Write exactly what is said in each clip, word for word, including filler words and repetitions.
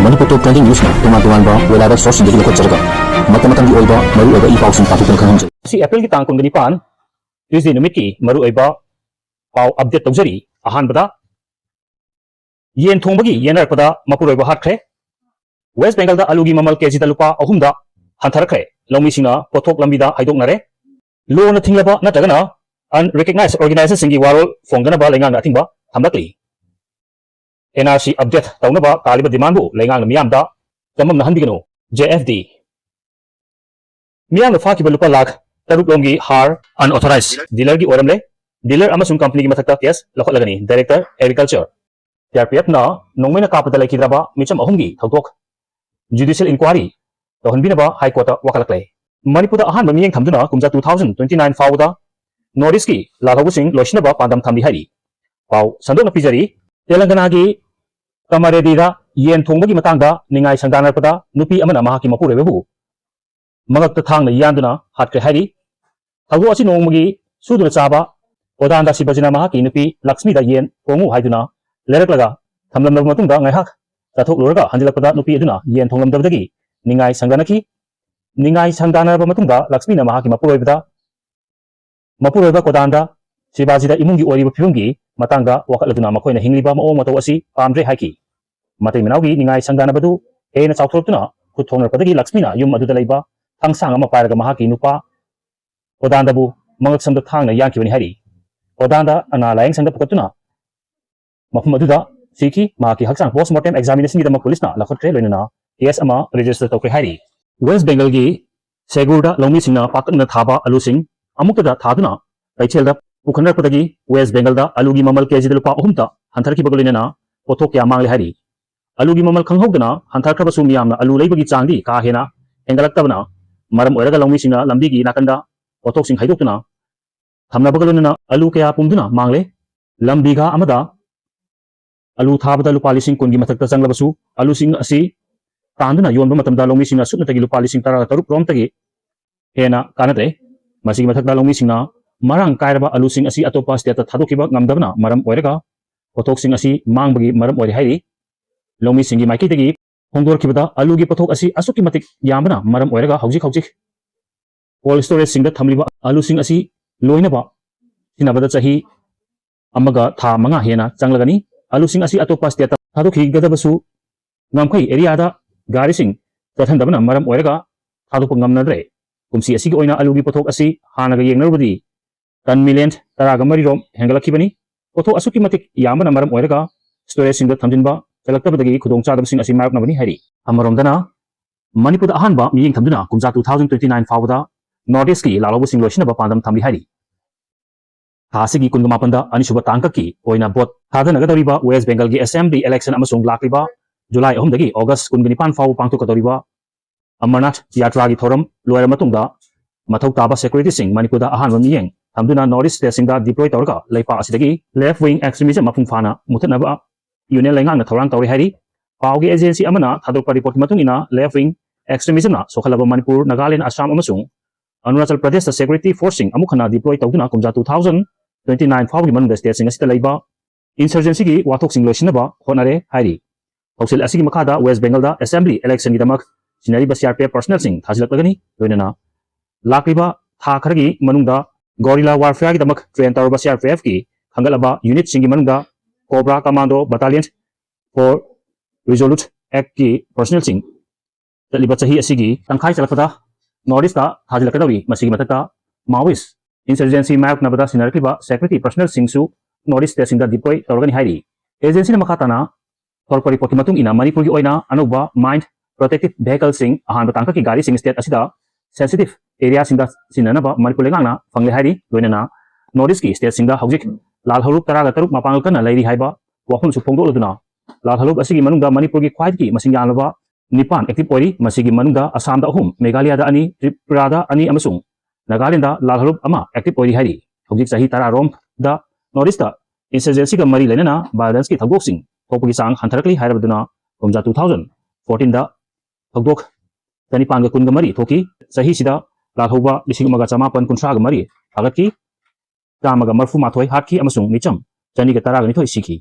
ꯃꯅꯤꯄꯨꯔ ꯇꯣꯞ trending ꯅ꯭ꯌꯨꯁꯅ ꯇꯣꯉꯥꯟ ꯇꯣꯉꯥꯟꯕ reliable ꯁꯣꯔꯁꯁꯤꯡꯗꯒꯤ ꯂꯧꯈꯠꯆꯔꯒ ꯃꯇꯝ ꯃꯇꯝꯒꯤ ꯑꯣꯏꯕ ꯃꯔꯨꯑꯣꯏꯕ ꯏ ꯄꯥꯎꯁꯤꯡ ꯄꯥꯊꯣꯛꯇꯨꯅ ꯈꯪꯍꯟꯖꯩ꯫ ꯉꯁꯤ ꯑꯦꯄ꯭ꯔꯤꯜꯒꯤ ꯇꯥꯡ ꯀꯨꯟꯒ ꯅꯤꯄꯥꯟ, ꯇ꯭ꯌꯨꯁꯗꯦ ꯅꯨꯃꯤꯠꯀꯤ ꯃꯔꯨꯑꯣꯏꯕ ꯄꯥꯎ ꯑꯞꯗꯦꯠ ꯇꯧꯖꯔꯤ꯫ ꯑꯍꯥꯟꯕꯗ, ꯌꯦꯟ ꯊꯣꯡꯕꯒꯤ ꯌꯦꯟꯅꯔꯛꯄꯗ ꯃꯄꯨꯔꯣꯏꯕ ꯍꯥꯠꯈ꯭ꯔꯦ꯫ ꯋꯦꯁ ꯕꯦꯡꯒꯜꯗ ꯑꯂꯨꯒꯤ ꯃꯃꯜ ꯀꯦꯖꯤꯗ ꯂꯨꯄꯥ ꯑꯍꯨꯝꯗ ꯍꯟꯊꯔꯛꯈ꯭ꯔꯦ꯫ ꯂꯧꯃꯤꯁꯤꯡꯅ ꯄꯣꯠꯊꯣꯛ ꯂꯝꯕꯤꯗ ꯍꯥꯏꯗꯣꯛꯅꯔꯦ꯫ ꯂꯣꯅ ꯊꯤꯡꯂꯕ ꯅꯠꯇ꯭ꯔꯒꯅ unrecognized organizationꯁꯤꯡꯒꯤ ꯋꯥꯔꯣꯜ ꯐꯣꯡꯗꯅꯕ ꯂꯩꯉꯥꯛꯅ ꯑꯊꯤꯡꯕ ꯊꯝꯂꯛꯂꯤ꯫ ꯑꯦꯟ ꯑꯥꯔ ꯁꯤ ꯑꯞꯗꯦꯠ ꯇꯧꯅꯕ ꯇꯥꯜꯂꯤꯕ ꯗꯤꯃꯥꯟꯕꯨ ꯂꯩꯉꯥꯛꯅ ꯃꯤꯌꯥꯝꯗ ꯆꯃꯝꯅꯍꯟꯕꯤꯒꯅꯨ꯫ J F D. ꯃꯤꯌꯥꯝꯅ ꯐꯥꯈꯤꯕ ꯂꯨꯄꯥ ꯂꯥꯈ ꯇꯔꯨꯛ ꯂꯣꯝꯒꯤ ꯍꯥꯔ unauthorized dealerꯒꯤ ꯑꯣꯏꯔꯝꯂꯦ꯫ ꯗꯤꯂꯔ ꯑꯃꯁꯨꯡ ꯀꯝꯄꯅꯤꯒꯤ ꯃꯊꯛꯇ ꯀꯦꯁ ꯂꯧꯈꯠꯂꯒꯅꯤ꯫ Director agriculture. C R P ꯑꯦꯐꯅ ꯅꯣꯡꯃꯩꯅ ꯀꯥꯞꯄꯗ ꯂꯩꯈꯤꯗ꯭ꯔꯕ ꯃꯤꯆꯝ ꯑꯍꯨꯝꯒꯤ ꯊꯧꯗꯣꯛ ꯖꯨꯗꯤꯁꯤꯌꯦꯜ ꯏꯟꯀ꯭ꯋꯥꯔꯤ ꯇꯧꯍꯟꯕꯤꯅꯕ ꯍꯥꯏ ꯀꯣꯔꯠꯇ ꯋꯥꯀꯠꯂꯛꯂꯦ꯫ ꯃꯅꯤꯄꯨꯔꯗ ꯑꯍꯥꯟꯕ ꯃꯤꯠꯌꯦꯡ ꯊꯝꯗꯨꯅ ꯀꯨꯝꯖꯥ two thousand twenty nine ꯐꯥꯎꯕꯗ ꯅꯣꯔꯠ ꯏꯁꯀꯤ ꯂꯥꯜꯍꯧꯕꯁꯤꯡ ꯂꯣꯏꯁꯤꯟꯅꯕ ꯄꯥꯟꯗꯝ ꯊꯝꯂꯤ ꯍꯥꯏꯔꯤ꯫ ꯄꯥꯎ ꯁꯟꯗꯣꯛꯅ ꯄꯤꯖꯔꯤ꯫ ꯇꯦꯂꯪꯒꯅꯥꯒꯤ ꯀꯃꯥꯔꯦꯗꯤꯗ ꯌꯦꯟ ꯊꯣꯡꯕꯒꯤ ꯃꯇꯥꯡꯗ ꯅꯤꯡꯉꯥꯏ ꯁꯪꯗꯥꯅꯔꯛꯄꯗ ꯅꯨꯄꯤ ꯑꯃꯅ ꯃꯍꯥꯛꯀꯤ ꯃꯄꯨꯔꯣꯏꯕꯕꯨ ꯃꯉꯛꯇ ꯊꯥꯡꯅ ꯌꯥꯟꯗꯨꯅ ꯍꯥꯠꯈ꯭ꯔꯦ ꯍꯥꯏꯔꯤ꯫ ꯊꯧꯗꯣꯛ ꯑꯁꯤ ꯅꯣꯡꯃꯒꯤ ꯁꯨꯗꯨꯅ ꯆꯥꯕ ꯀꯣꯗꯥꯟꯗ ꯁꯤꯕꯥꯖꯤꯅ ꯃꯍꯥꯛꯀꯤ ꯅꯨꯄꯤ ꯂꯛꯁꯃꯤꯗ ꯌꯦꯟ ꯊꯣꯡꯉꯨ ꯍꯥꯏꯗꯨꯅ ꯂꯩꯔꯛꯂꯒ ꯊꯝꯂꯝꯂꯕ ꯃꯇꯨꯡꯗ ꯉꯥꯏꯍꯥꯛ ꯆꯥꯊꯣꯛꯂꯨꯔꯒ ꯍꯟꯖꯤꯜꯂꯛꯄꯗ ꯅꯨꯄꯤ ꯑꯗꯨꯅ ꯌꯦꯟ ꯊꯣꯡꯂꯝꯗꯕꯗꯒꯤ ꯅꯤꯡꯉꯥꯏ ꯁꯪꯗꯥꯅꯈꯤ꯫ ꯅꯤꯡꯉꯥꯏ ꯁꯪꯗꯥꯅꯔꯕ ꯃꯇꯨꯡꯗ ꯂꯛꯁꯃꯤꯅ ꯃꯍꯥꯛꯀꯤ ꯃꯄꯨꯔꯣꯏꯕꯗ, ꯃꯄꯨꯔꯣꯏꯕ ꯀꯣꯗꯥꯟꯗ ꯁꯤꯕꯥꯖꯤꯗ ꯏꯃꯨꯡꯒꯤ ꯑꯣꯏꯔꯤꯕ ꯐꯤꯕꯝꯒꯤ ꯃꯇꯥꯡꯗ ꯋꯥꯀꯠꯂꯗꯨꯅ ꯃꯈꯣꯏꯅ ꯍꯤꯡꯂꯤꯕ ꯃꯑꯣꯡ ꯃꯇꯧ ꯑꯁꯤ ꯄꯥꯝꯗ꯭ꯔꯦ ꯍꯥꯏꯈꯤ꯫ ꯃꯇꯩ ꯃꯅꯥꯎꯒꯤ ꯅꯤꯡꯉꯥꯏ ꯁꯪꯗꯥꯅꯕꯗꯨ ꯍꯦꯟꯅ ꯆꯥꯎꯊꯣꯔꯛꯇꯨꯅ ꯈꯨꯠ ꯊꯣꯡꯅꯔꯛꯄꯗꯒꯤ ꯂꯛꯁꯃꯤꯅ ꯌꯨꯝ ꯑꯗꯨꯗ ꯂꯩꯕ ꯊꯥꯡꯁꯥꯡ ꯑꯃ ꯄꯥꯏꯔꯒ ꯃꯍꯥꯛꯀꯤ ꯅꯨꯄꯥ ꯀꯣꯗꯥꯟꯗꯕꯨ ꯃꯉꯛꯁꯝꯗ ꯊꯥꯡꯅ ꯌꯥꯟꯈꯤꯕꯅꯤ ꯍꯥꯏꯔꯤ꯫ ꯀꯣꯗꯥꯟꯗ ꯑꯅꯥ ꯂꯥꯌꯦꯡ ꯁꯪꯗ ꯄꯨꯈꯠꯇꯨꯅ ꯃꯐꯝ ꯑꯗꯨꯗ ꯁꯤꯈꯤ꯫ ꯃꯍꯥꯛꯀꯤ ꯍꯛꯆꯥꯡ ꯄꯣꯁꯃꯣꯔꯇꯦꯝ ꯑꯦꯛꯖꯥꯃꯤꯅꯦꯁꯟꯒꯤꯗꯃꯛ ꯄꯨꯂꯤꯁꯅ ꯂꯧꯈꯠꯈ꯭ꯔꯦ, ꯂꯣꯏꯅꯅ ꯀꯦꯁ ꯑꯃ ꯔꯦꯖꯤꯁꯇꯔ ꯇꯧꯈ꯭ꯔꯦ ꯍꯥꯏꯔꯤ꯫ ꯋꯦꯁ ꯕꯦꯡꯒꯜꯒꯤ ꯁꯦꯒꯨꯔꯗ ꯂꯧꯃꯤꯁꯤꯡꯅ ꯄꯥꯛꯇꯛꯅꯅ ꯊꯥꯕ ꯑꯂꯨꯁꯤꯡ ꯑꯃꯨꯛꯇꯗ ꯊꯥꯗꯨꯅ ꯀꯩꯊꯦꯜꯗ ꯄꯨꯈꯠꯅꯔꯛꯄꯗꯒꯤ ꯋꯦꯁ ꯕꯦꯡꯒꯜꯗ ꯑꯂꯨꯒꯤ ꯃꯃꯜ ꯀꯦꯖꯤꯗ ꯂꯨꯄꯥ ꯑꯍꯨꯝꯇ ꯍꯟꯊꯔꯛꯈꯤꯕꯒ ꯂꯣꯏꯅꯅ ꯄꯣꯠꯊꯣꯛ ꯀꯌꯥ ꯃꯥꯡꯂꯦ ꯍꯥꯏꯔꯤ꯫ ꯑꯂꯨꯒꯤ ꯃꯃꯜ ꯈꯪꯍꯧꯗꯅ ꯍꯟꯊꯔꯛꯈ꯭ꯔꯕꯁꯨ ꯃꯤꯌꯥꯝꯅ ꯑꯂꯨ ꯂꯩꯕꯒꯤ ꯆꯥꯡꯗꯤ ꯀꯥ ꯍꯦꯟꯅ ꯍꯦꯟꯒꯠꯂꯛꯇꯕꯅ ꯃꯔꯝ ꯑꯣꯏꯔꯒ ꯂꯧꯃꯤꯁꯤꯡꯅ ꯂꯝꯕꯤꯒꯤ ꯅꯥꯀꯟꯗ ꯄꯣꯠꯊꯣꯛꯁꯤꯡ ꯍꯩꯗꯣꯛꯇꯨꯅ ꯊꯝꯅꯕꯒ ꯂꯣꯏꯅꯅ ꯑꯂꯨ ꯀꯌꯥ ꯄꯨꯝꯗꯨꯅ ꯃꯥꯡꯂꯦ꯫ ꯂꯝ ꯕꯤꯘꯥ ꯑꯃꯗ ꯑꯂꯨ ꯊꯥꯕꯗ ꯂꯨꯄꯥ ꯂꯤꯁꯤꯡ ꯀꯨꯟꯒꯤ ꯃꯊꯛꯇ ꯆꯪꯂꯕꯁꯨ, ꯑꯂꯨꯁꯤꯡ ꯑꯁꯤ ꯇꯥꯟꯗꯨꯅ ꯌꯣꯟꯕ ꯃꯇꯝꯗ ꯂꯧꯃꯤꯁꯤꯡꯅ ꯁꯨꯞꯅꯇꯒꯤ ꯂꯨꯄꯥ ꯂꯤꯁꯤꯡ ꯇꯔꯥ ꯇꯔꯨꯛ ꯔꯣꯝꯇꯒꯤ ꯍꯦꯟꯅ ꯀꯥꯟꯅꯗ꯭ꯔꯦ꯫ ꯃꯁꯤꯒꯤ ꯃꯊꯛꯇ ꯂꯧꯃꯤꯁꯤꯡꯅ ꯃꯔꯥꯡ ꯀꯥꯏꯔꯕ ꯑꯂꯨꯁꯤꯡ ꯑꯁꯤ ꯑꯇꯣꯞꯄ ꯁ꯭ꯇꯦꯠꯇ ꯊꯥꯗꯣꯛꯈꯤꯕ ꯉꯝꯗꯕꯅ ꯃꯔꯝ ꯑꯣꯏꯔꯒ ꯄꯣꯠꯊꯣꯛꯁꯤꯡ ꯑꯁꯤ ꯃꯥꯡꯕꯒꯤ ꯃꯔꯝ ꯑꯣꯏꯔꯦ ꯍꯥꯏꯔꯤ꯫ ꯂꯧꯃꯤꯁꯤꯡꯒꯤ ꯃꯥꯏꯀꯩꯗꯒꯤ ꯐꯣꯡꯗꯣꯔꯛꯈꯤꯕꯗ, ꯑꯂꯨꯒꯤ ꯄꯣꯠꯊꯣꯛ ꯑꯁꯤ ꯑꯁꯨꯛꯀꯤ ꯃꯇꯤꯛ ꯌꯥꯝꯕꯅ ꯃꯔꯝ ꯑꯣꯏꯔꯒ ꯍꯧꯖꯤꯛ ꯍꯧꯖꯤꯛ cold storageꯁꯤꯡꯗ ꯊꯝꯂꯤꯕ ꯑꯂꯨꯁꯤꯡ ꯑꯁꯤ ꯂꯣꯏꯅꯕ ꯁꯤꯖꯤꯟꯅꯕꯗ ꯆꯍꯤ ꯑꯃꯒ ꯊꯥ ꯃꯉꯥ ꯍꯦꯟꯅ ꯆꯪꯂꯒꯅꯤ꯫ ꯑꯂꯨꯁꯤꯡ ꯑꯁꯤ ꯑꯇꯣꯞꯄ stateꯇ ꯊꯥꯗꯣꯛꯈꯤꯒꯗꯕꯁꯨ ꯉꯝꯈꯩ areaꯗ ꯒꯥꯔꯤꯁꯤꯡ ꯆꯠꯍꯟꯗꯕꯅ ꯃꯔꯝ ꯑꯣꯏꯔꯒ ꯊꯥꯗꯣꯛꯄ ꯉꯝꯅꯗ꯭ꯔꯦ꯫ ꯀꯨꯝꯁꯤ ꯑꯁꯤꯒꯤ ꯑꯣꯏꯅ ꯑꯂꯨꯒꯤ ꯄꯣꯠꯊꯣꯛ ꯑꯁꯤ ꯍꯥꯟꯅꯒ ꯌꯦꯡꯅꯔꯨꯕꯗꯤ ꯇꯟ ꯃꯤꯂꯤꯌꯟ ꯇꯔꯥꯒ ꯃꯔꯤꯔꯣꯝ ꯍꯦꯟꯒꯠꯂꯛꯈꯤꯕꯅꯤ꯫ ꯄꯣꯠꯊꯣꯛ ꯑꯁꯨꯛꯀꯤ ꯃꯇꯤꯛ ꯌꯥꯝꯕꯅ ꯃꯔꯝ ꯑꯣꯏꯔꯒ storageꯁꯤꯡꯗ ꯊꯝꯖꯤꯟꯕ ꯆꯜꯂꯛꯇꯕꯗꯒꯤ ꯈꯨꯗꯣꯡꯆꯥꯗꯕꯁꯤꯡ ꯑꯁꯤ ꯃꯥꯌꯣꯛꯅꯕꯅꯤ ꯍꯥꯏꯔꯤ꯫ ꯑꯃꯔꯣꯝꯗꯅ, ꯃꯅꯤꯄꯨꯔꯗ ꯑꯍꯥꯟꯕ ꯃꯤꯠꯌꯦꯡ ꯊꯝꯗꯨꯅ ꯀꯨꯝꯖꯥ two thousand twenty nine ꯐꯥꯎꯕꯗ North Eastꯀꯤ ꯂꯥꯜꯍꯧꯕꯁꯤꯡ ꯂꯣꯏꯁꯤꯟꯅꯕ ꯄꯥꯟꯗꯝ ꯊꯝꯂꯤ ꯍꯥꯏꯔꯤ꯫ ꯊꯥ ꯑꯁꯤꯒꯤ ꯀꯨꯟꯒ ꯃꯥꯄꯟꯗ ꯑꯅꯤꯁꯨꯕ ꯇꯥꯡꯀꯛꯀꯤ ꯑꯣꯏꯅ vote ꯊꯥꯗꯅꯒꯗꯧꯔꯤꯕ West Bengalꯒꯤ assembly election ꯑꯃꯁꯨꯡ ꯂꯥꯛꯂꯤꯕ July ꯑꯍꯨꯝꯗꯒꯤ August ꯀꯨꯟꯒ ꯅꯤꯄꯥꯟ ꯐꯥꯎꯕ ꯄꯥꯡꯊꯣꯛꯀꯗꯧꯔꯤꯕ ꯑꯃꯔꯅꯥꯊ ꯌꯥꯇ꯭ꯔꯥꯒꯤ ꯊꯧꯔꯝ ꯂꯣꯏꯔ ꯃꯇꯨꯡꯗ ꯃꯊꯧ ꯇꯥꯕ securityꯁꯤꯡ ꯃꯅꯤꯄꯨꯔꯗ ꯑꯍꯥꯟꯕ ꯃꯤꯠꯌꯦꯡ ꯊꯝꯗꯨꯅ North East stateꯁꯤꯡꯗ deploy ꯇꯧꯔꯒ ꯂꯩꯄꯥꯛ ꯑꯁꯤꯗꯒꯤ left wing extremism ꯃꯄꯨꯡ ꯐꯥꯅ ꯃꯨꯊꯠꯅꯕ Union ꯂꯩꯉꯥꯛꯅ ꯊꯧꯔꯥꯡ ꯇꯧꯔꯤ ꯍꯥꯏꯔꯤ꯫ ꯄꯥꯎꯒꯤ agency ꯑꯃꯅ ꯊꯥꯗꯣꯔꯛꯄ reportꯀꯤ ꯃꯇꯨꯡ ꯏꯟꯅ, left wing extremismꯅ ꯁꯣꯛꯍꯜꯂꯕ ꯃꯅꯤꯄꯨꯔ, ꯅꯥꯒꯥꯂꯦꯟ, ꯑꯁꯥꯝ ꯑꯃꯁꯨꯡ ꯑꯔꯨꯅꯥꯆꯜ ꯄ꯭ꯔꯗꯦꯁꯇ security forceꯁꯤꯡ ꯑꯃꯨꯛ ꯍꯟꯅ deploy ꯇꯧꯗꯨꯅ ꯀꯨꯝꯖꯥ two thousand twenty nine ꯐꯥꯎꯕꯒꯤ ꯃꯅꯨꯡꯗ stateꯁꯤꯡ ꯑꯁꯤꯗ ꯂꯩꯕ insurgencyꯒꯤ ꯋꯥꯊꯣꯛꯁꯤꯡ ꯂꯣꯏꯁꯤꯟꯅꯕ ꯍꯣꯠꯅꯔꯦ ꯍꯥꯏꯔꯤ꯫ ꯊꯧꯁꯤꯜ ꯑꯁꯤꯒꯤ ꯃꯈꯥꯗ West Bengalꯗ assembly electionꯒꯤꯗꯃꯛ ꯁꯤꯟꯅꯔꯤꯕ CRPF personnelꯁꯤꯡ ꯊꯥꯖꯤꯜꯂꯛꯂꯒꯅꯤ꯫ ꯂꯣꯏꯅꯅ ꯂꯥꯛꯂꯤꯕ ꯊꯥ ꯈꯔꯒꯤ ꯃꯅꯨꯡꯗ guerrilla warfareꯒꯤꯗꯃꯛ train ꯇꯧꯔꯕ CRPFꯀꯤ ꯈꯟꯒꯠꯂꯕ unitꯁꯤꯡꯒꯤ ꯃꯅꯨꯡꯗ Cobra Commando Battalion for Resolute Actꯀꯤ personnelꯁꯤꯡ ꯆꯠꯂꯤꯕ ꯆꯍꯤ ꯑꯁꯤꯒꯤ ꯇꯪꯈꯥꯏ ꯆꯠꯂꯛꯄꯗ North Eastꯇ ꯊꯥꯖꯤꯜꯂꯛꯀꯗꯧꯔꯤ꯫ ꯃꯁꯤꯒꯤ ꯃꯊꯛꯇ Maoist insurgency ꯃꯥꯌꯣꯛꯅꯕꯗ ꯁꯤꯟꯅꯔꯛꯂꯤꯕ security personnelꯁꯤꯡꯁꯨ North East stateꯁꯤꯡꯗ deploy ꯇꯧꯔꯒꯅꯤ ꯍꯥꯏꯔꯤ꯫ Agencyꯅ ꯃꯈꯥ ꯇꯥꯅ ꯊꯣꯔꯛꯄ reportꯀꯤ ꯃꯇꯨꯡ ꯏꯟꯅ, ꯃꯅꯤꯄꯨꯔꯒꯤ ꯑꯣꯏꯅ ꯑꯅꯧꯕ mine protected vehicleꯁꯤꯡ, ꯑꯍꯥꯟꯕ ꯇꯥꯡꯀꯛꯀꯤ ꯒꯥꯔꯤꯁꯤꯡ state ꯑꯁꯤꯗ sensitive areaꯁꯤꯡꯗ ꯁꯤꯖꯤꯟꯅꯅꯕ ꯃꯅꯤꯄꯨꯔ ꯂꯩꯉꯥꯛꯅ ꯐꯪꯂꯦ ꯍꯥꯏꯔꯤ꯫ ꯂꯣꯏꯅꯅ North Eastꯀꯤ stateꯁꯤꯡꯗ ꯍꯧꯖꯤꯛ ꯂꯥꯜ ꯍꯧꯂꯨꯞ ꯇꯔꯥꯒ ꯇꯔꯨꯛ ꯃꯄꯥꯡꯒꯜ ꯀꯟꯅ ꯂꯩꯔꯤ ꯍꯥꯏꯕ ꯋꯥꯐꯝꯁꯨ ꯐꯣꯡꯗꯣꯛꯂꯗꯨꯅ, ꯂꯥꯜ ꯍꯧꯂꯨꯞ ꯑꯁꯤꯒꯤ ꯃꯅꯨꯡꯗ ꯃꯅꯤꯄꯨꯔꯒꯤ ꯈ꯭ꯋꯥꯏꯗꯒꯤ ꯃꯁꯤꯡ ꯌꯥꯝꯂꯕ ꯅꯤꯄꯥꯟ active ꯑꯣꯏꯔꯤ꯫ ꯃꯁꯤꯒꯤ ꯃꯅꯨꯡꯗ ꯑꯁꯥꯝꯗ ꯑꯍꯨꯝ, ꯃꯦꯘꯥꯂꯌꯥꯗ ꯑꯅꯤ, ꯇ꯭ꯔꯤꯄꯨꯔꯥꯗ ꯑꯅꯤ ꯑꯃꯁꯨꯡ ꯅꯥꯒꯥꯂꯦꯟꯗ ꯂꯥꯜ ꯍꯧꯂꯨꯞ ꯑꯃ active ꯑꯣꯏꯔꯤ ꯍꯥꯏꯔꯤ꯫ ꯍꯧꯖꯤꯛ ꯆꯍꯤ ꯇꯔꯥꯔꯣꯝꯗ North Eastꯇ insurgencyꯒ ꯃꯔꯤ ꯂꯩꯅꯅ violenceꯀꯤ ꯊꯧꯗꯣꯛꯁꯤꯡ ꯊꯣꯛꯄꯒꯤ ꯆꯥꯡ ꯍꯟꯊꯔꯛꯂꯤ ꯍꯥꯏꯔꯕꯗꯨꯅ, ꯀꯨꯝꯖꯥ two thousand fourteenꯗ ꯊꯧꯗꯣꯛ ꯆꯅꯤꯄꯥꯟꯒ ꯀꯨꯟꯒ ꯃꯔꯤ ꯊꯣꯛꯈꯤ꯫ ꯆꯍꯤꯁꯤꯗ ꯂꯥꯜꯍꯧꯕ ꯂꯤꯁꯤꯡ ꯑꯃꯒ ꯆꯃꯥꯄꯟ ꯀꯨꯟꯊ꯭ꯔꯥꯒ ꯃꯔꯤ ꯐꯥꯒꯠꯈꯤ, ꯆꯥꯝꯃꯒ ꯃꯔꯤꯐꯨ ꯃꯥꯊꯣꯏ ꯍꯥꯠꯈꯤ ꯑꯃꯁꯨꯡ ꯃꯤꯆꯝ ꯆꯅꯤꯒ ꯇꯔꯥꯒ ꯅꯤꯊꯣꯏ ꯁꯤꯈꯤ꯫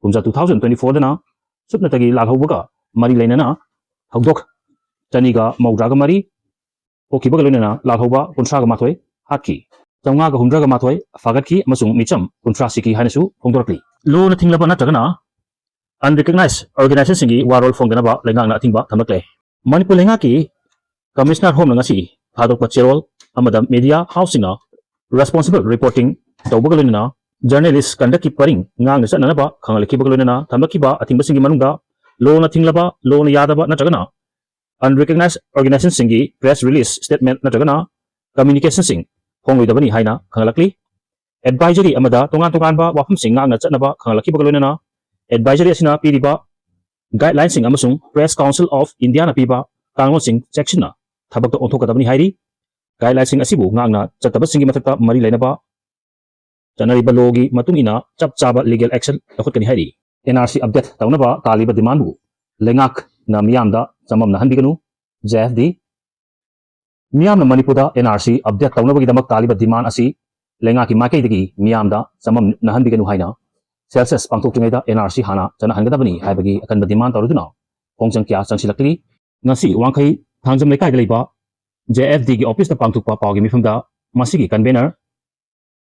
ꯀꯨꯝꯖꯥ two thousand twenty fourꯗꯅ ꯁꯨꯞꯅꯇꯒꯤ ꯂꯥꯜꯍꯧꯕꯒ ꯃꯔꯤ ꯂꯩꯅꯅ ꯊꯧꯗꯣꯛ ꯆꯅꯤꯒ ꯃꯧꯗ꯭ꯔꯥꯒ ꯃꯔꯤ ꯊꯣꯛꯈꯤꯕꯒ ꯂꯣꯏꯅꯅ ꯂꯥꯜꯍꯧꯕ ꯀꯨꯟꯊ꯭ꯔꯥꯒ ꯃꯥꯊꯣꯏ ꯍꯥꯠꯈꯤ, ꯆꯥꯝꯃꯉꯥꯒ ꯍꯨꯝꯗ꯭ꯔꯥꯒ ꯃꯥꯊꯣꯏ ꯐꯥꯒꯠꯈꯤ ꯑꯃꯁꯨꯡ ꯃꯤꯆꯝ ꯀꯨꯟꯊ꯭ꯔꯥ ꯁꯤꯈꯤ ꯍꯥꯏꯅꯁꯨ ꯐꯣꯡꯗꯣꯔꯛꯂꯤ꯫ ꯂꯣꯅ ꯊꯤꯡꯂꯕ ꯅꯠꯇ꯭ꯔꯒꯅ unrecognized organizationꯁꯤꯡꯒꯤ ꯋꯥꯔꯣꯜ ꯐꯣꯡꯗꯅꯕ ꯂꯩꯉꯥꯛꯅ ꯑꯊꯤꯡꯕ ꯊꯝꯂꯛꯂꯦ꯫ ꯃꯅꯤꯄꯨꯔ ꯂꯩꯉꯥꯛꯀꯤ Commissioner Homeꯅ ꯉꯁꯤ ꯊꯥꯗꯣꯛꯄ ꯆꯦꯔꯣꯜ ꯑꯃꯗ media houseꯁꯤꯡꯅ responsible reporting ꯇꯧꯕꯒ ꯂꯣꯏꯅꯅ journalist conductꯀꯤ ꯄꯔꯤꯡ ꯉꯥꯛꯅ ꯆꯠꯅꯅꯕ ꯈꯪꯍꯜꯂꯛꯈꯤꯕꯒ ꯂꯣꯏꯅꯅ ꯊꯝꯂꯛꯈꯤꯕ ꯑꯊꯤꯡꯕꯁꯤꯡꯒꯤ ꯃꯅꯨꯡꯗ ꯂꯣꯅ ꯊꯤꯡꯂꯕ, ꯂꯣꯅ ꯌꯥꯗꯕ ꯅꯠꯇ꯭ꯔꯒꯅ unrecognized organizationꯁꯤꯡꯒꯤ press release, statement ꯅꯠꯇ꯭ꯔꯒꯅ communicationꯁꯤꯡ ꯐꯣꯡꯂꯣꯏꯗꯕꯅꯤ ꯍꯥꯏꯅ ꯈꯪꯍꯜꯂꯛꯂꯤ꯫ Advisory ꯑꯃꯗ ꯇꯣꯉꯥꯟ ꯇꯣꯉꯥꯟꯕ ꯋꯥꯐꯝꯁꯤꯡ ꯉꯥꯛꯅ ꯆꯠꯅꯕ ꯈꯪꯍꯜꯂꯛꯈꯤꯕꯒ ꯂꯣꯏꯅꯅ advisory ꯑꯁꯤꯅ ꯄꯤꯔꯤꯕ guidelineꯁꯤꯡ ꯑꯃꯁꯨꯡ Press Council of Indiaꯅ ꯄꯤꯕ ꯀꯥꯡꯂꯣꯟꯁꯤꯡ ꯆꯦꯛꯁꯤꯟꯅ ꯊꯕꯛꯇ ꯑꯣꯟꯊꯣꯛꯀꯗꯕꯅꯤ ꯍꯥꯏꯔꯤ꯫ Guidelineꯁꯤꯡ ꯑꯁꯤꯕꯨ ꯉꯥꯛꯅ ꯆꯠꯇꯕꯁꯤꯡꯒꯤ ꯃꯊꯛꯇ ꯃꯔꯤ ꯂꯩꯅꯕ ꯆꯠꯅꯔꯤꯕ lawꯒꯤ ꯃꯇꯨꯡ ꯏꯟꯅ ꯆꯞ ꯆꯥꯕ legal action ꯂꯧꯈꯠꯀꯅꯤ ꯍꯥꯏꯔꯤ꯫ NRC update ꯇꯧꯅꯕ ꯇꯥꯜꯂꯤꯕ demandꯕꯨ ꯂꯩꯉꯥꯛꯅ ꯃꯤꯌꯥꯝꯗ ꯆꯃꯝꯅꯍꯟꯕꯤꯒꯅꯨ꯫ JFD꯫ ꯃꯤꯌꯥꯝꯅ ꯃꯅꯤꯄꯨꯔꯗ NRC update ꯇꯧꯅꯕꯒꯤꯗꯃꯛ ꯇꯥꯜꯂꯤꯕ demand ꯑꯁꯤ ꯂꯩꯉꯥꯛꯀꯤ ꯃꯥꯏꯀꯩꯗꯒꯤ ꯃꯤꯌꯥꯝꯗ ꯆꯃꯝꯅꯍꯟꯕꯤꯒꯅꯨ ꯍꯥꯏꯅ census ꯄꯥꯡꯊꯣꯛꯇ꯭ꯔꯤꯉꯩꯗ NRC ꯍꯥꯟꯅ ꯆꯠꯅꯍꯟꯒꯗꯕꯅꯤ ꯍꯥꯏꯕꯒꯤ ꯑꯀꯟꯕ demand ꯇꯧꯔꯗꯨꯅ ꯈꯣꯡꯖꯪ ꯀꯌꯥ ꯆꯪꯁꯤꯜꯂꯛꯂꯤ꯫ ꯉꯁꯤ ꯋꯥꯡꯈꯩ ꯊꯥꯡꯖꯝ ꯂꯩꯀꯥꯏꯗ ꯂꯩꯕ JFDꯒꯤ officeꯇ ꯄꯥꯡꯊꯣꯛꯄ ꯄꯥꯎꯒꯤ ꯃꯤꯐꯝꯗ ꯃꯁꯤꯒꯤ convener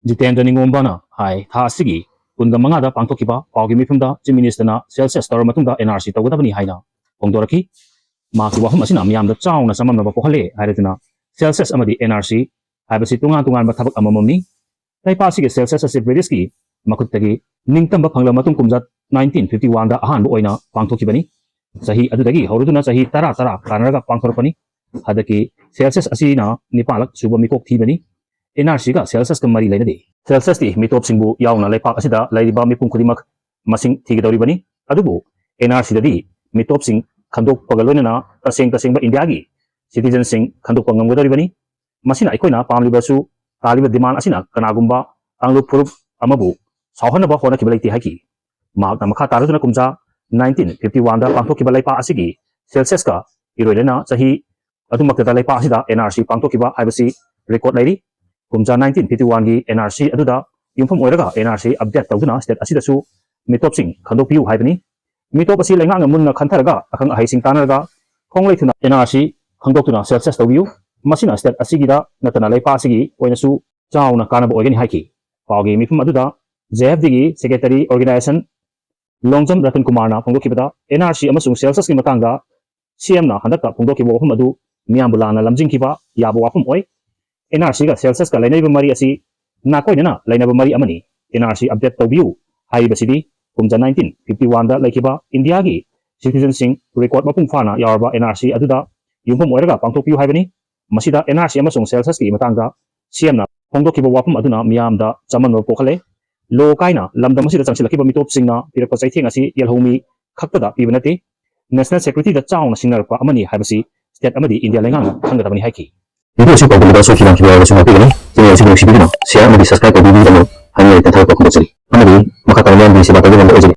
ꯖꯤꯇꯦꯟꯗ꯭ꯔ ꯅꯤꯉꯣꯝꯕꯅ ꯍꯥꯏ, ꯊꯥ ꯑꯁꯤꯒꯤ ꯀꯨꯟꯒ ꯃꯉꯥꯗ ꯄꯥꯡꯊꯣꯛꯈꯤꯕ ꯄꯥꯎꯒꯤ ꯃꯤꯐꯝꯗ Chief Ministerꯅ census ꯇꯧꯔꯕ ꯃꯇꯨꯡꯗ NRC ꯇꯧꯒꯗꯕꯅꯤ ꯍꯥꯏꯅ ꯐꯣꯡꯗꯣꯔꯛꯈꯤ꯫ ꯃꯍꯥꯛꯀꯤ ꯋꯥꯐꯝ ꯑꯁꯤꯅ ꯃꯤꯌꯥꯝꯗ ꯆꯥꯎꯅ ꯆꯃꯝꯅꯕ ꯄꯣꯛꯍꯜꯂꯦ ꯍꯥꯏꯔꯗꯨꯅ census ꯑꯃꯗꯤ NRC ꯍꯥꯏꯕꯁꯤ ꯇꯣꯉꯥꯟ ꯇꯣꯉꯥꯟꯕ ꯊꯕꯛ ꯑꯃꯃꯝꯅꯤ꯫ ꯂꯩꯄꯥꯛ ꯑꯁꯤꯒꯤ census ꯑꯁꯤ Britishꯀꯤ ꯃꯈꯨꯠꯇꯒꯤ ꯅꯤꯡꯇꯝꯕ ꯐꯪꯂꯕ ꯃꯇꯨꯡ ꯀꯨꯝꯖꯥ nineteen fifty oneꯗ ꯑꯍꯥꯟꯕ ꯑꯣꯏꯅ ꯄꯥꯡꯊꯣꯛꯈꯤꯕꯅꯤ꯫ ꯆꯍꯤ ꯑꯗꯨꯗꯒꯤ ꯍꯧꯔꯗꯨꯅ ꯆꯍꯤ ꯇꯔꯥ ꯇꯔꯥ ꯀꯥꯟꯅꯔꯒ ꯄꯥꯡꯊꯣꯔꯛꯄꯅꯤ꯫ ꯍꯟꯗꯛꯀꯤ census ꯑꯁꯤꯅ ꯅꯤꯄꯥꯜꯂꯛ ꯁꯨꯕ ꯃꯤꯀꯣꯛ ꯊꯤꯕꯅꯤ꯫ NRCꯒ censusꯀ ꯃꯔꯤ ꯂꯩꯅꯗꯦ꯫ Censusꯇꯤ ꯃꯤꯇꯣꯞꯁꯤꯡꯕꯨ ꯌꯥꯎꯅ ꯂꯩꯄꯥꯛ ꯑꯁꯤꯗ ꯂꯩꯔꯤꯕ ꯃꯤꯄꯨꯝ ꯈꯨꯗꯤꯡꯃꯛ ꯃꯁꯤꯡ ꯊꯤꯒꯗꯧꯔꯤꯕꯅꯤ꯫ ꯑꯗꯨꯕꯨ NRCꯗꯗꯤ ꯃꯤꯇꯣꯞꯁꯤꯡ ꯈꯟꯗꯣꯛꯄꯒ ꯂꯣꯏꯅꯅ ꯇꯁꯦꯡ ꯇꯁꯦꯡꯕ ꯏꯟꯗꯤꯌꯥꯒꯤ citizenꯁꯤꯡ ꯈꯟꯗꯣꯛꯄ ꯉꯝꯒꯗꯧꯔꯤꯕꯅꯤ꯫ ꯃꯁꯤꯅ ꯑꯩꯈꯣꯏꯅ ꯄꯥꯝꯂꯤꯕꯁꯨ ꯇꯥꯜꯂꯤꯕ demand ꯑꯁꯤꯅ ꯀꯅꯥꯒꯨꯝꯕ ꯀꯥꯡꯂꯨꯞ ꯐꯨꯔꯨꯞ ꯑꯃꯕꯨ ꯁꯥꯎꯍꯟꯅꯕ ꯍꯣꯠꯅꯈꯤꯕ ꯂꯩꯇꯦ ꯍꯥꯏꯈꯤ꯫ ꯃꯍꯥꯛꯅ ꯃꯈꯥ ꯇꯥꯔꯗꯨꯅ ꯀꯨꯝꯖꯥ nineteen fifty oneꯗ ꯄꯥꯡꯊꯣꯛꯈꯤꯕ ꯂꯩꯄꯥꯛ ꯑꯁꯤꯒꯤ censusꯀ ꯏꯔꯣꯏꯅꯅ ꯆꯍꯤ ꯑꯗꯨꯃꯛꯇꯗ ꯂꯩꯄꯥꯛ ꯑꯁꯤꯗ NRC ꯄꯥꯡꯊꯣꯛꯈꯤꯕ ꯍꯥꯏꯕꯁꯤ record ꯂꯩꯔꯤ꯫ ꯀꯨꯝꯖꯥ nineteen fifty oneꯒꯤ NRC ꯑꯗꯨꯗ ꯌꯨꯝꯐꯝ ꯑꯣꯏꯔꯒ NRC update ꯇꯧꯗꯨꯅ state ꯑꯁꯤꯗꯁꯨ ꯃꯤꯇꯣꯞꯁꯤꯡ ꯈꯟꯗꯣꯛꯄꯤꯌꯨ ꯍꯥꯏꯕꯅꯤ꯫ ꯃꯤꯇꯣꯞ ꯑꯁꯤ ꯂꯩꯉꯥꯛꯅ ꯃꯨꯟꯅ ꯈꯟꯊꯔꯒ ꯑꯈꯪ ꯑꯍꯩꯁꯤꯡ ꯇꯥꯟꯅꯔꯒ ꯈꯣꯡꯂꯩ ꯊꯨꯅ ꯑꯦꯟ ꯑꯥꯔ ꯁꯤ ꯈꯪꯗꯣꯛꯇꯨꯅ ꯁꯦꯜꯁꯁ ꯇꯧꯕꯤꯌꯨ꯫ ꯃꯁꯤꯅ ꯁ꯭ꯇꯦꯠ ꯑꯁꯤꯒꯤꯗ ꯅꯠꯇꯅ ꯂꯩꯄꯥꯛ ꯑꯁꯤꯒꯤ ꯑꯣꯏꯅꯁꯨ ꯆꯥꯎꯅ ꯀꯥꯟꯅꯕ ꯑꯣꯏꯒꯅꯤ ꯍꯥꯏꯈꯤ꯫ ꯄꯥꯎꯒꯤ ꯃꯤꯐꯝ ꯑꯗꯨꯗ ꯖꯦ ꯑꯦꯐ ꯗꯤꯒꯤ ꯁꯦꯀ꯭ꯔꯦꯇꯔꯤ ꯑꯣꯔꯒꯅꯥꯏꯖꯦꯁꯟ ꯂꯣꯡꯖꯝ ꯔꯇꯟ ꯀꯨꯃꯥꯔꯅ ꯐꯣꯡꯗꯣꯛꯈꯤꯕꯗ, ꯑꯦꯟ ꯑꯥꯔ ꯁꯤ ꯑꯃꯁꯨꯡ ꯁꯦꯜꯁꯁꯀꯤ ꯃꯇꯥꯡꯗ ꯁꯤ ꯑꯦꯝꯅ ꯍꯟꯗꯛꯇ ꯐꯣꯡꯗꯣꯛꯈꯤꯕ ꯋꯥꯐꯝ ꯑꯗꯨ ꯃꯤꯌꯥꯝꯕꯨ ꯂꯥꯟꯅ ꯂꯝꯖꯤꯡꯈꯤꯕ ꯌꯥꯕ ꯋꯥꯐꯝ ꯑꯣꯏ꯫ ꯑꯦꯟ ꯑꯥꯔ ꯁꯤꯒ ꯁꯦꯜꯁꯁꯀ ꯂꯩꯅꯔꯤꯕ ꯃꯔꯤ ꯑꯁꯤ ꯅꯥꯀꯣꯏꯅꯅ ꯂꯩꯅꯕ ꯃꯔꯤ ꯑꯃꯅꯤ꯫ ꯑꯦꯟ ꯑꯥꯔ ꯁꯤ ꯑꯞꯗꯦꯠ ꯇꯧꯕꯤꯌꯨ ꯍꯥꯏꯔꯤꯕꯁꯤꯗꯤ ꯀꯨꯝꯖꯥ ꯅꯥꯏꯟꯇꯤꯟ ꯐꯤꯐꯇꯤ ꯋꯥꯟꯗ ꯂꯩꯈꯤꯕ ꯏꯟꯗꯤꯌꯥꯒꯤ ꯁꯤꯇꯤꯖꯟꯁꯤꯡ ꯔꯦꯀꯣꯔꯗ ꯃꯄꯨꯡ ꯐꯥꯅ ꯌꯥꯎꯔꯕ ꯑꯦꯟ ꯑꯥꯔ ꯁꯤ ꯑꯗꯨꯗ ꯌꯨꯝꯐꯝ ꯑꯣꯏꯔꯒ ꯄꯥꯡꯊꯣꯛꯄꯤꯌꯨ ꯍꯥꯏꯕꯅꯤ꯫ ꯃꯁꯤꯗ ꯑꯦꯟ ꯑꯥꯔ ꯁꯤ ꯑꯃꯁꯨꯡ ꯁꯦꯜꯁꯁꯀꯤ ꯃꯇꯥꯡꯗ ꯁꯤ ꯑꯦꯝꯅ ꯐꯣꯡꯗꯣꯛꯈꯤꯕ ꯋꯥꯐꯝ ꯑꯗꯨꯅ ꯃꯤꯌꯥꯝꯗ ꯆꯃꯝꯅꯕ ꯄꯣꯛꯍꯜꯂꯦ꯫ ꯂꯣ ꯀꯥꯏꯅ ꯂꯝꯗꯝ ꯑꯁꯤꯗ ꯆꯪꯁꯤꯜꯂꯛꯈꯤꯕ ꯃꯤꯇꯣꯞꯁꯤꯡꯅ ꯄꯤꯔꯛꯄ ꯆꯩꯊꯦꯡ ꯑꯁꯤ ꯌꯦꯜꯍꯧꯃꯤ ꯈꯛꯇꯗ ꯄꯤꯕ ꯅꯠꯇꯦ, ꯅꯦꯁꯅꯦꯜ ꯁꯦꯀ꯭ꯌꯨꯔꯤꯇꯤꯗ ꯆꯥꯎꯅ ꯁꯤꯡꯅꯔꯛꯄ ꯑꯃꯅꯤ ꯍꯥꯏꯕꯁꯤ ꯁ꯭ꯇꯦꯠ ꯑꯃꯗꯤ ꯏꯟꯗꯤꯌꯥ ꯂꯩꯉꯥꯛꯅ ꯈꯪꯒꯗꯕꯅꯤ ꯍꯥꯏꯈꯤ꯫ ꯚꯤꯗꯤꯑꯣ ꯑꯁꯤ ꯄꯥꯎꯗꯝꯗ ꯁꯣꯏꯈꯤꯕ ꯌꯥꯎꯔꯒꯁꯨ ꯉꯥꯛꯄꯤꯒꯅꯤ꯫ ꯆꯦꯅꯦꯜ ꯑꯁꯤꯕꯨ ꯅꯨꯡꯁꯤꯕꯤꯗꯨꯅ ꯁꯤꯌꯔ ꯑꯃꯗꯤ ꯁꯕꯁꯀ꯭ꯔꯥꯏꯕ ꯇꯧꯕꯤꯕꯒꯤꯗꯃꯛ ꯍꯥꯏꯅꯤꯡꯉꯥꯏ ꯇꯦꯟꯊꯔꯛꯄ ꯐꯣꯡꯗꯣꯛꯆꯔꯤ꯫ ꯑꯃꯗꯤ ꯃꯈꯥ ꯇꯥꯅ ꯃꯤꯌꯥꯝꯒꯤ ꯁꯦꯕꯥ ꯇꯧꯕ ꯉꯝꯕ ꯑꯣꯏꯖꯒꯦ꯫